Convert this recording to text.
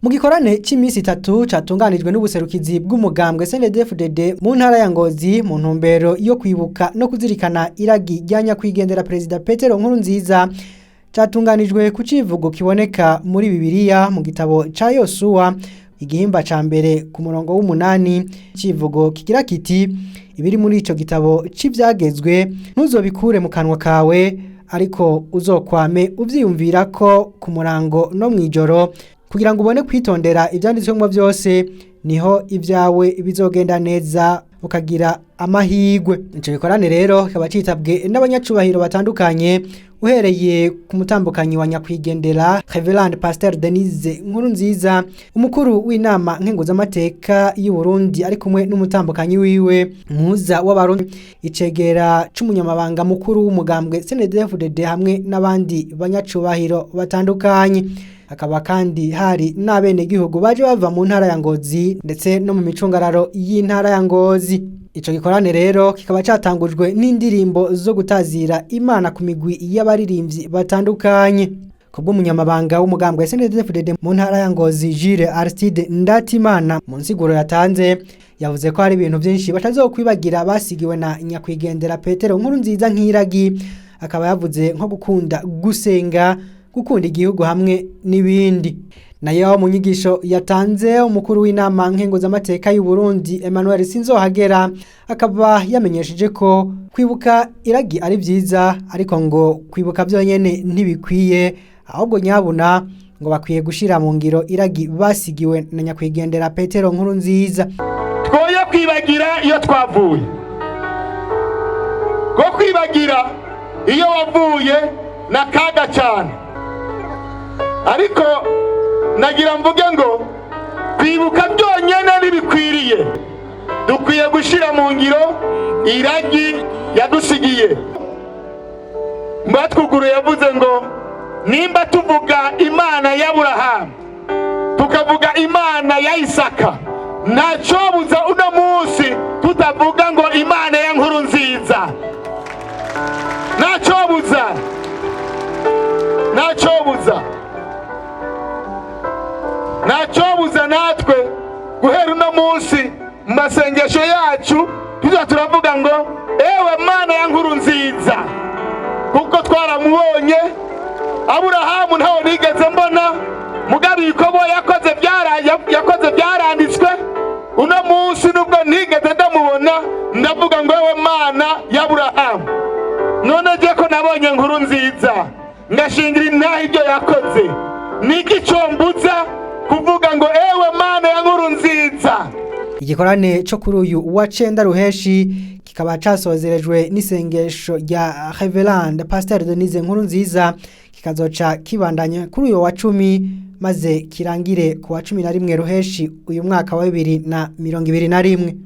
Mu gikorane c'imisi itatu catunganijwe n'ubuserukizi bw'umugambwe CNDD-FDD mu ntara ya Ngozi mu ntumbero yo kwibuka no kuzirikana iragi rya nyakwigendera Perezida Petero Nkurunziza, catunganijwe ku civugo kiboneka muri Bibiliya mu gitabo ca Yosuwa, igihimba ca mbere, ku murongo w'8. Civugo kigira kiti: "Ibiri muri ico gitabo c'ivyagezwe ntuzobikure mu kanwa kawe, ariko uzokwame uvyiyumvira ko ku murango no mw'ijoro, kugira ngo ubone kwitondera ivyanditswemwo vyose, niho ibyawe bizogenda neza ukagira amahigwe." Ico gikorane rero kikaba citabwe n'abanyacubahiro batandukanye, uhereye ku mutambukanyi wa nyakwigendera Reverend Pasteur Denise Nkurunziza, umukuru w'inama nkenguzamateka y'u Burundi ari kumwe n'umutambukanyi wiwe, muhuza w'Abarundi, icegera c'umunyamabanga mukuru w'umugambwe CNDD-FDD, hamwe n'abandi banyacubahiro batandukanye. Hakaba kandi hari n'abenegihugu baje bava mu ntara ya Ngozi ndetse no mu micungararo y'intara ya Ngozi. Ico gikorane rero kikaba catangujwe n'indirimbo zo gutazira Imana ku migwi y'abaririmbyi batandukanye. Kubw'umunyamabanga w'umugambwe SNDD-FDD mu ntara ya Ngozi, Jules Aristide Ndatimana, mu nsiguro yatanze yavuze ko hari ibintu byinshi batazokwibagira basigiwe na nyakwigendera Petero Nkurunziza nk'iragi. Akaba yavuze nko gukunda gusenga, gukunda igihugu hamwe n'ibindi. Nayo mu nyigisho yatanze, umukuru w'inama nkenguzamateka y'u Burundi Emmanuel Sinzohagera akaba yamenyesheje ko kwibuka iragi ari byiza, ariko ngo kwibuka byonyene ntibikwiye, ahubwo nyabuna ngo bakwiye gushira mu ngiro iragi basigiwe na nyakwigendera Petero Nkurunziza. Twoye kwibagira iyo twavuye, ko kwibagira iyo wavuye ni akaga cyane. Ariko nagira mvuge ngo kwibuka byonyine ntibikwiriye, dukwiye gushyira mu ngiro iragi yadusigiye. Mbatwuguru yavuze ngo nimba tuvuga Imana y'Aburahamu, tukavuga Imana ya Isaka, ntacyobuza uno munsi tutavuga ngo Imana ya Nkurunziza. Ntacyobuza, ntacyobuza, ntacyobuza natwe guhera uno munsi mu masengesho yacu tujya turavuga ngo: "Ewe Mana ya Nkurunziza", kuko twaramubonye. Aburahamu ntawe nigeze mbona, mugabo ibikorwa yakoze byaranditswe. Uno munsi nubwo ntigeze ndamubona, ndavuga ngo: "Ewe Mana y'Aburahamu." None je ko nabonye Nkurunziza, ngashingira intahe ibyo yakoze, niki combuza kuvuga ngo: "Ewe Mana ya Nkurunziza"? Igikorane cyo kuri uyu wa 9 ruheshi kikaba casozerejwe n'isengesho rya Reverend Pasteur Denise Nkurunziza, kikazoca kibandanya kuri uyu wa 10, maze kirangire ku wa 11 ruheshi uyu mwaka wa 2021.